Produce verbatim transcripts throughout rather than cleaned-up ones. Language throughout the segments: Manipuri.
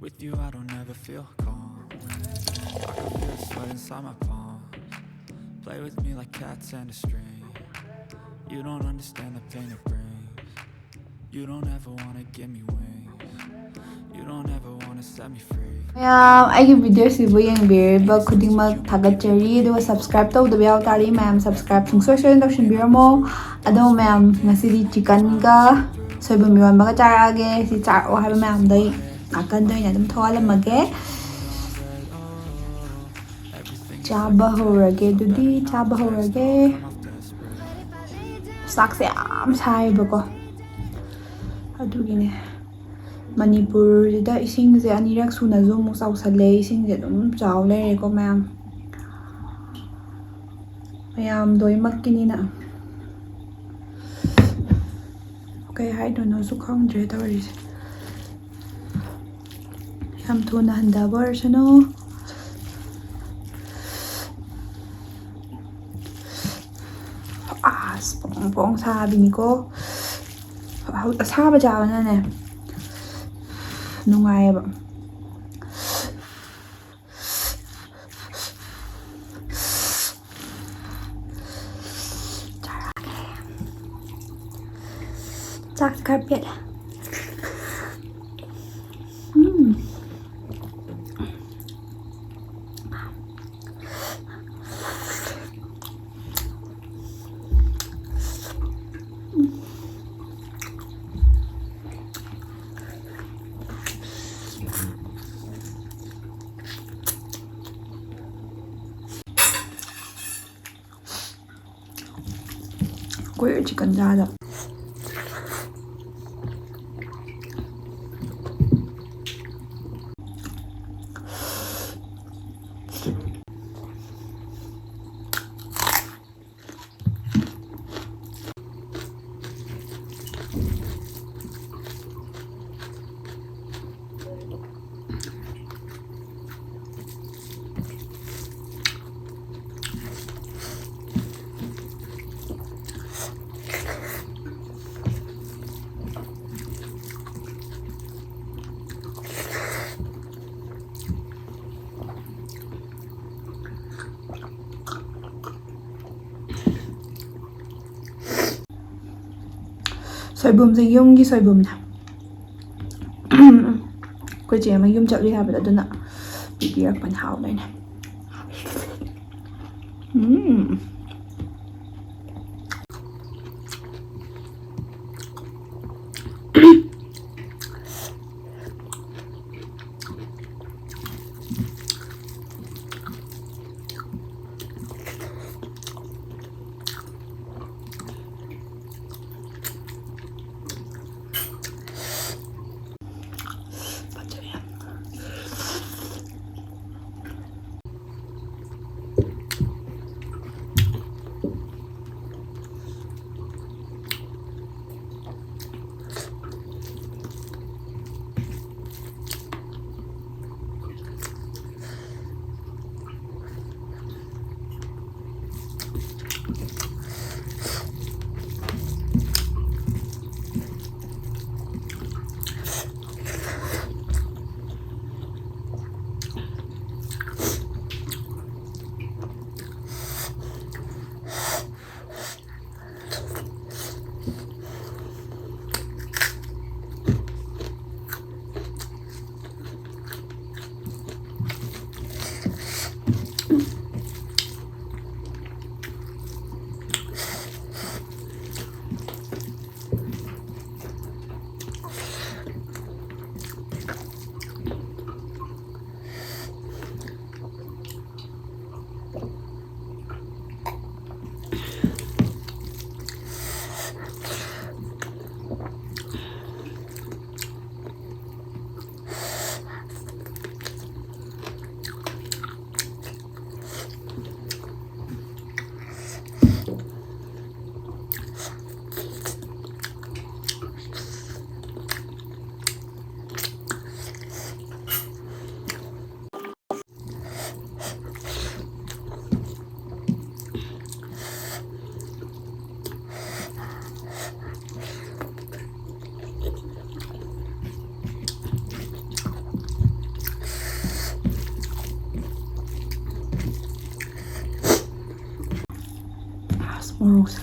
With you, I don't ever feel calm. I can feel the sweat inside my palms. Play with me like cats and a string. You don't understand the pain it brings. You don't ever wanna give me wings. You don't ever wanna set me free. ꯃꯌꯥꯝ, ꯑꯩꯒꯤ videoꯁꯤꯕꯨ ꯌꯦꯡꯕꯤꯔꯤꯕ ꯈꯨꯗꯤꯡꯃꯛ ꯊꯥꯒꯠꯆꯔꯤ, ꯑꯗꯨꯒ subscribe ꯇꯧꯗꯕ ꯌꯥꯎ ꯇꯥꯔꯗꯤ ꯃꯌꯥꯝ subscribe ꯁꯨꯡꯁꯣꯏ ꯁꯣꯏꯗꯅ ꯇꯧꯁꯤꯟꯕꯤꯔꯝꯃꯣ꯫ ꯑꯗꯣ ꯃꯌꯥꯝ, ꯉꯁꯤꯗꯤ chickenꯒ ꯁꯣꯏꯕꯨꯝ ꯏꯔꯣꯟꯕꯒ ꯆꯥꯔꯛꯑꯒꯦ꯫ ꯁꯤ ꯆꯥꯔꯛꯑꯣ ꯍꯥꯏꯕ ꯃꯌꯥꯝꯗꯣ ꯑꯩ ꯅꯥꯀꯟꯗ ꯑꯣꯏꯅ ꯑꯗꯨꯝ ꯊꯣꯛꯍꯜꯂꯝꯃꯒꯦ꯫ ꯆꯥꯕ ꯍꯧꯔꯒꯦ, ꯑꯗꯨꯗꯤ ꯆꯥꯕ ꯍꯧꯔꯒꯦ꯫ ꯆꯥꯛꯁꯦ ꯌꯥꯝ ꯁꯥꯏꯌꯦꯕꯀꯣ, ꯑꯗꯨꯒꯤꯅꯦ꯫ ꯃꯅꯤꯄꯨꯔꯁꯤꯗ ꯏꯁꯤꯡꯁꯦ ꯑꯅꯤꯔꯛ ꯁꯨꯅꯁꯨ ꯑꯃꯨꯛ ꯆꯥꯎꯁꯜꯂꯦ꯫ ꯏꯁꯤꯡꯁꯦ ꯑꯗꯨꯝ ꯆꯥꯎ ꯂꯩꯔꯦꯀꯣ ꯃꯌꯥꯝ꯫ ꯃꯌꯥꯝ ꯂꯣꯏꯃꯛꯀꯤꯅꯤꯅ ꯀꯩ ꯍꯥꯏꯗꯣꯏꯅꯣꯁꯨ ꯈꯪꯗ꯭ꯔꯦ ꯇꯧꯔꯤꯁꯦ꯫ ꯌꯥꯝ ꯊꯨꯅ ꯍꯟꯊꯕ ꯑꯣꯏꯔꯁꯅꯨ꯫ ꯑꯁ, ꯐꯣꯡ ꯐꯣꯡ ꯁꯥꯕꯤꯅꯤꯀꯣ꯫ ꯑꯁꯥꯕ ꯆꯥꯕꯅꯅꯦ ꯅꯨꯡꯉꯥꯏꯌꯦꯕ꯫ ꯆꯥꯛꯁꯦ ꯈꯔ ꯄꯦꯠꯂꯦ꯫ ꯎꯝ꯫ ꯀꯨꯏꯔꯦ chicken ꯆꯥꯗꯕ꯫ ꯁꯣꯏꯕꯨꯝꯁꯦ ꯌꯨꯝꯒꯤ ꯁꯣꯏꯕꯨꯝꯅꯦ꯫ ꯑꯩꯈꯣꯏ ꯆꯦ ꯑꯃ ꯌꯨꯝ ꯆꯠꯂꯨꯏ ꯍꯥꯏꯕꯗꯣ, ꯑꯗꯨꯅ ꯄꯤꯕꯤꯔꯛꯄꯅꯦ꯫ ꯍꯥꯎꯗꯣꯏꯅꯦ꯫ ꯎꯝ꯫ ꯑꯁ, ꯃꯣꯔꯣꯛꯁꯦ꯫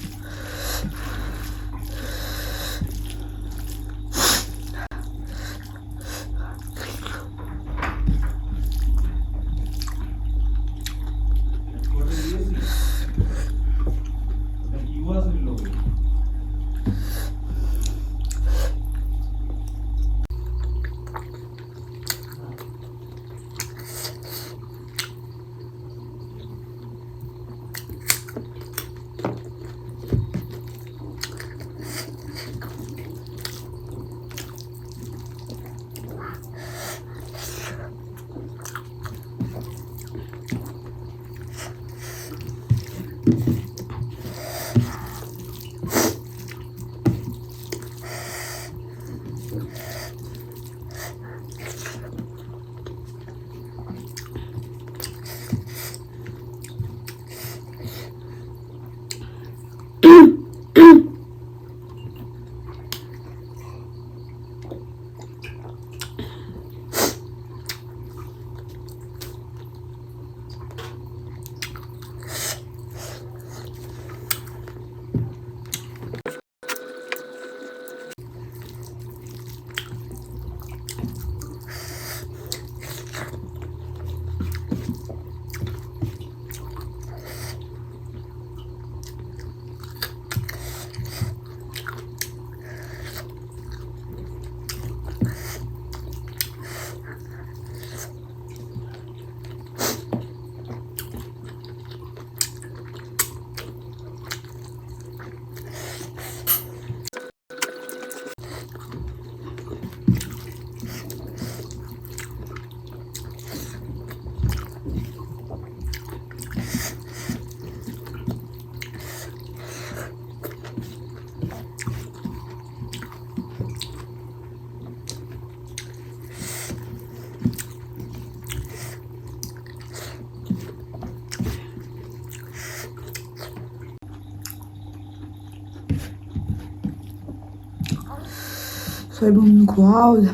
ꯁꯣꯏꯕꯨꯝ ꯈꯨꯍꯥꯎꯁꯦ꯫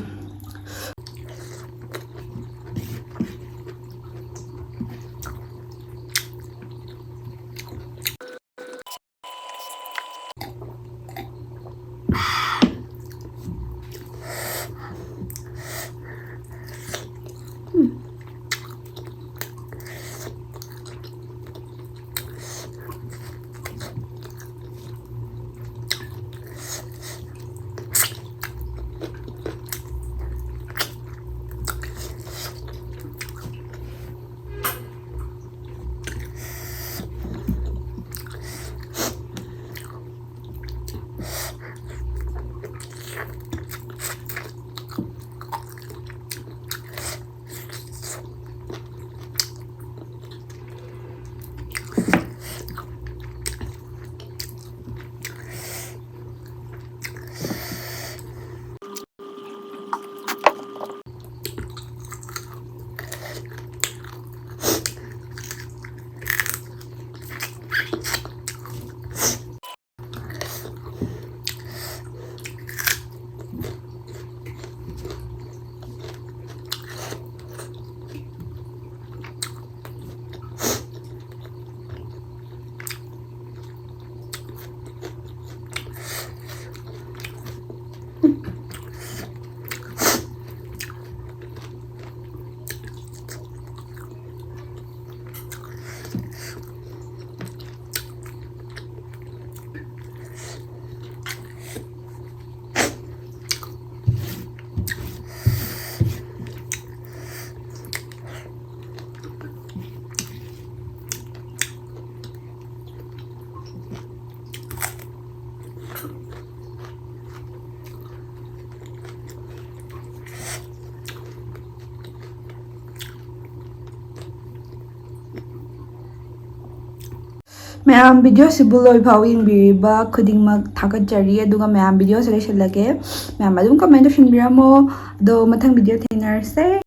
ꯃꯌꯥꯝ, ꯚꯤꯗꯤꯑꯣꯁꯤꯕꯨ ꯂꯣꯏꯐꯥꯎ ꯌꯦꯡꯕꯤꯔꯤꯕ ꯈꯨꯗꯤꯡꯃꯛ ꯊꯥꯒꯠꯆꯔꯤ꯫ ꯑꯗꯨꯒ ꯃꯌꯥꯝ, ꯚꯤꯗꯤꯑꯣꯁꯦ ꯂꯣꯏꯁꯤꯜꯂꯒꯦ꯫ ꯃꯌꯥꯝ ꯑꯗꯨꯝ ꯀꯃꯦꯟ ꯇꯧꯁꯤꯟꯕꯤꯔꯝꯃꯣ꯫ ꯑꯗꯣ ꯃꯊꯪ ꯚꯤꯗꯤꯑꯣ ꯊꯦꯡꯅꯔꯁꯦ꯫